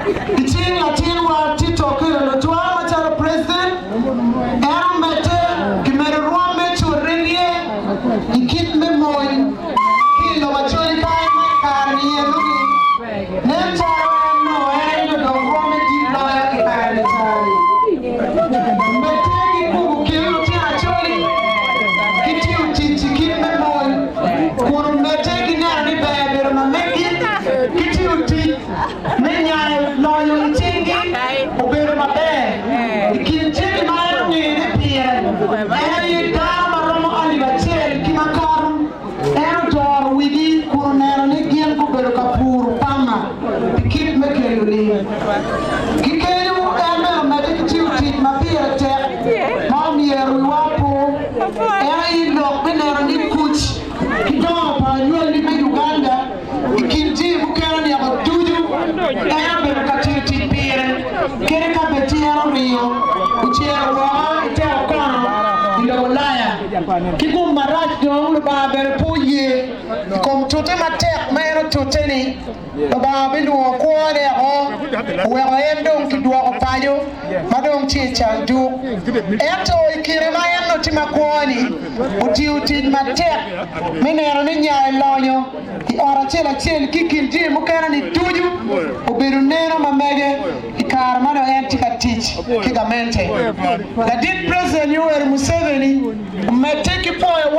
I cing latinwa Tito Okello Lutwa macalo President, en omedde ki medo rwom me curre-nie i kit me mony ki i lobo Acholi kany ma i kare-ni eno-ni nen calo en nongo en aye dong rwomme dit loyo i kare-ni cani. Medde ki kubo kin lutino Acholi ki tiyo tic i kit me mony kun omedde ki neno ni ber bedo ma meggi ki tiyo tic me nyayo loyo i cingi obedo maber. I kin jami ma en ongene pire, en aye dano ma romo alip acel ki makato. En otoro wigi kun oneno ni gin gubedo ka puro pama pi kit me kelo lim. Ki kenyo, en bene omedde ki tiyo tic ma pire tek ma omyero wiwa opo, en aye lok me neno ni kuc ki dongo pa anywalli me Uganda I kin jami mukene nino ducu, en obedo ka tiyo tic pire, kadi ka bed ci en oringo ocito woko i te okono i lobo Ulaya. Ki gum marac dong, Lubanga bene pe oye i kom tute matek ma en otute-ni. Lubanga bilwongo kwone oko, oweko en dong kidwoko paco ma dong tye i canduk. Ento i kine ma en nongo tye makwo-ni, otiyo tic matek me neno ni nyayo lonyo i ot acel acel ki i kin jami mukene-ni ducu obedo neno ma mege i kare ma nongo en tye ka tic ki gamente. Ladit President Yoweri Museveni omedde ki pwoyo.